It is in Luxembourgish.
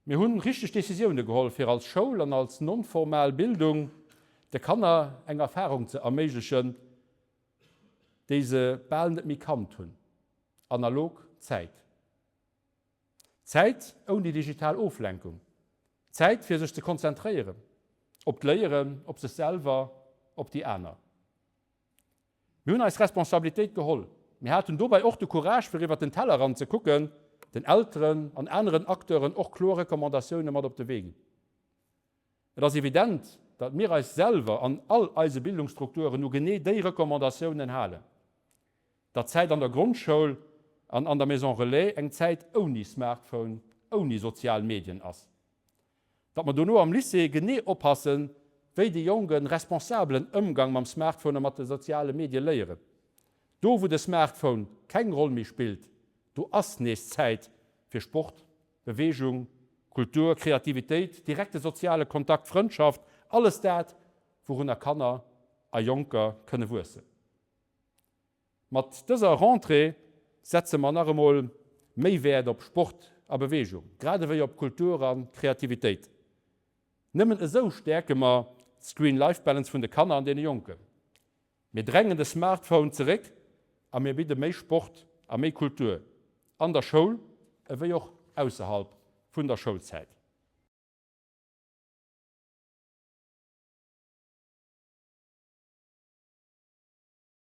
Mir hunn richteg Decisioune geholl, fir als Schoul an als non-formal Bildung de Kanner eng Erfarung ze erméiglechen, déi se bal net méi kannt hunn, analog Zäit. Zäit ouni digital Oflenkung. Zäit fir sech ze konzentréieren, op d'Léieren, op sech selwer, op déi aner. Mir hunn eis Responsabilitéit geholl. Mir haten dobäi och de Courage fir iwwert den Tellerrand ze kucken, den Elteren an aneren Acteuren och kloer Recommandatioune mat op de Wee ginn. Et ass evident, datt mir eis selwer an all eise Bildungsstrukturen u genee déi Recommandatiounen halen. Datt d'Zäit an der Grondschoul an an der Maison Relais eng Zäit ouni Smartphone, ouni sozial Medien ass. Datt mer dono am Lycée genee oppassen, wéi déi Jonk e responsabelen Ëmgang mam Smartphone a mat de soziale Medie léieren. Do wou de Smartphone keng Roll méi spillt, do ass nees Zäit fir Sport, Beweegung, Kultur, Kreativitéit, direkte soziale Kontakt, Frëndschaft, alles dat, wourunner Kanner a Jonker kënne wuessen. Mat dëser Rentrée setze mer nach emol méi Wäert op Sport a Beweegung, grad ewéi op Kultur a Kreativitéit. Nëmmen esou stäerke mer d'Screen-Life-Balance vun de Kanner an deene Jonken. Mir drängen de Smartphone zeréck a mir bidde méi Sport a méi Kultur an der Schoul ewéi och ausserhalb vun der Schoulzäit.